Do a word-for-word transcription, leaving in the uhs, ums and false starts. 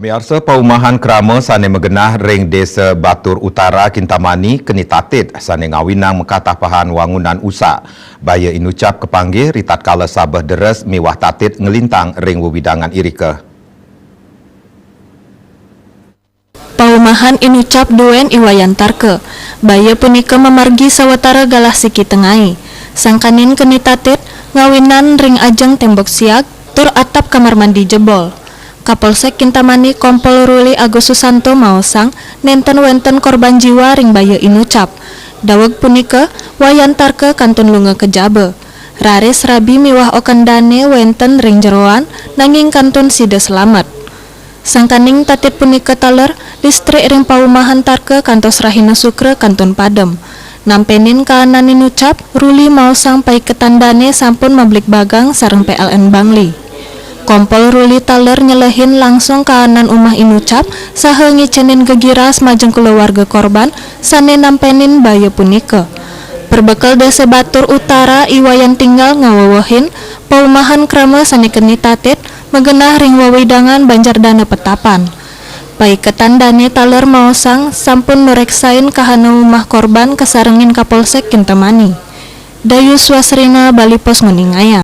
Miarsa, paumahan krama sane magenah ring Desa Batur Utara, Kintamani, keni tatit sane ngawinang makatapahan wangunan usak. Baya inucap kapanggih ritatkala sabeh deres miwah tatit nglintang ring wewidangan irika. Paumahan inucap duen I Wayan Tarka. Baya punika mamargi sawatara galah siki tengai. Sangkaning keni tatit ngawinan ring ajeng tembok siag tur atap kamar mandi jebol. Kapolsek Kintamani Kompol Ruli Agus Susanto maosang nenten wenten korban jiwa ring baya inucap. Daweg punika, Wayan Tarka kantun lunga ka jaba. Raris rabi miwah okan dane wenten ring jeroan, nanging kantun sida slamet. Sangkaning tatit punika taler, listrik ring paumahan Tarka kantos rahina Sukra kantun padem. Nampenin kaanan inucap, Ruli maosang paiketan dane sampun mabligbagang sareng P L N Bangli. Kompol Ruli taler nyelehin langsung kaanan umah inucap saha ngicenin gegiras majeng kulawarga korban sane nampenin baya punika. Perbekel Desa Batur Utara I Wayan Tinggal ngawewehin paumahan krama sane keni tatit magenah ring wewidangan Banjar Dana Petapan. Paiketan dane taler maosang sampun nureksain kahana umah korban kasarengin Kapolsek Kintamani. Dayus Wasrina, Bali Post, nguningayang.